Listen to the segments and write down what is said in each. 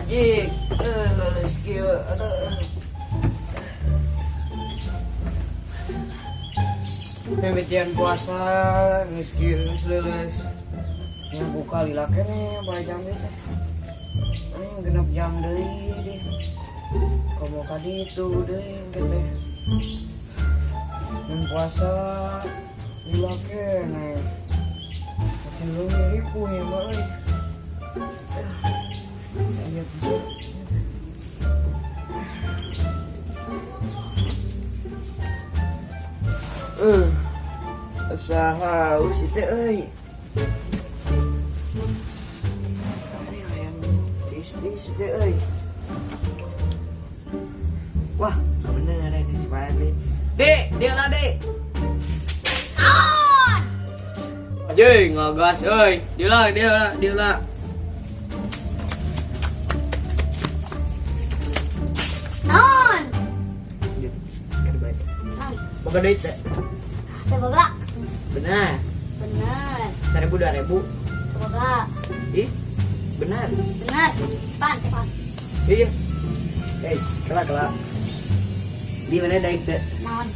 Anjing, leuleus kieu. Aduh. Mimitian puasa geus kieu geus leuleus. Nya buka lila keneh bala jam teh. Anjing 6 jam deui deh. Komo ka ditu deui engke teh. Mun puasa lila keneh. Masih leuwih ripuh ya mah euy. Saya juga. Asa haus itu euy. Ay, hayang tis-tis itu euy. Wah, bener ini si Fadli. Dek, dia lah, Dek. Naon? Anjing, ngagas euy. Dia lah, dia lah, dia lah. Naon? Naon? Boga duit teh. Teu boga. Benar. Bener. 1.000 2.000. Teu boga. Ih, benar. Bener. Pan, cepat. Iya. Guys, kelak kelak. Di mana daik teh? Naon?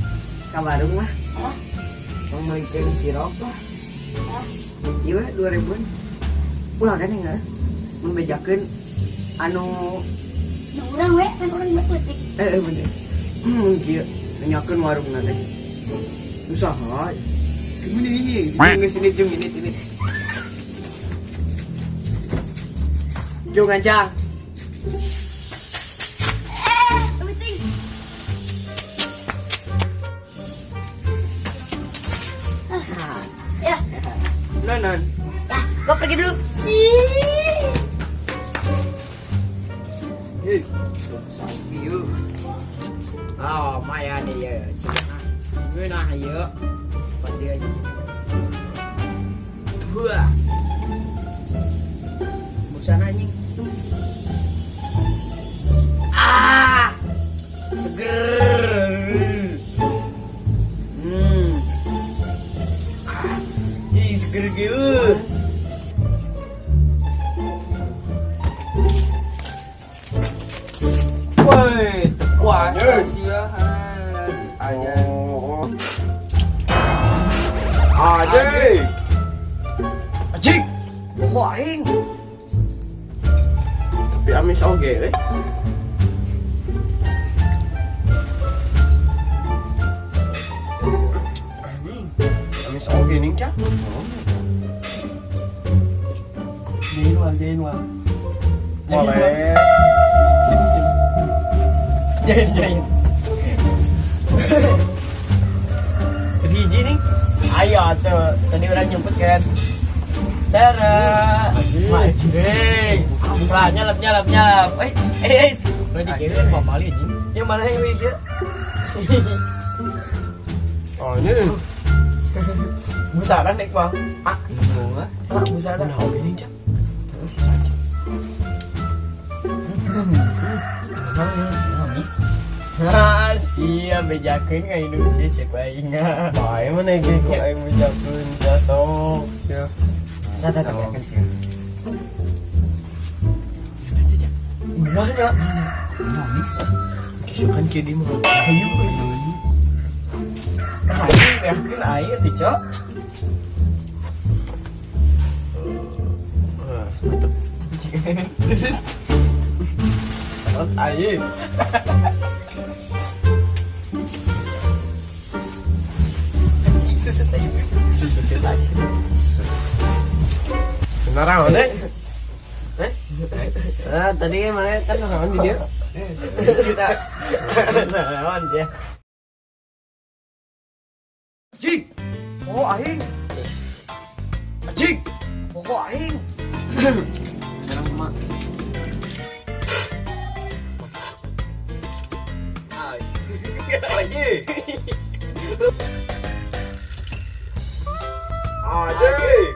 Ka warung mah. Hah? Mau meulikeun sirup lah. Hah? Iya, 2.000-an. Ulah kan enggak? Mun bejakeun anu. Nu urang we, kan urang leutik. Eh, bener. Kieu nanyakeun warung teh. Usaha. Gimana ini? Ini sini jung ini ini. Jung ancang. Eh, leutik. Ya, Nonon. ya, gua pergi dulu. Si. Hei, saiki yuk. Oh, maya nih ya. Ngeunah ieu. Cepat dia aja. Wah. Busana anjing. Ah. Seger. Ah, ih, seger gitu. Woi, puasa sia. Aja. Anjing. Anjing. Pokok aing. Tapi amis oge we. Anjing. Amis oge ning cah. Jain wal, jain wal. Boleh. Sini sini. Jain jain. Tadi hiji nih. Ayo tuh, tadi orang nyempet kan. Tara. Anjing. Buka nyalap nyalap nyalap. Eh, eh, eh. Udah dikirim mau pali anjing. Yang mana yang mikir? Anjing. Busana nek bang. Ah, ah, busana. Nah, oke nih, Cak. Terus saja. Nah, sia bejakeun ka Indonesia siapa aing. Bae mana ge ku aing bejakeun sia sok. Ya. Nah, tah tah kan sia. Mana? Manis. Kisukan kieu di mah. Ayo, ayo. Aing bejakeun aing atuh, Cok. Ah, mantep. Aing. Anjing seset aing. Seset aing. Benar deh. Eh? Ah, tadi mana kan naon di dia? Kita naon dia? Anjing. Oh, aing. Anjing. Pokok aing. Sekarang mak. Anjing. Anjing.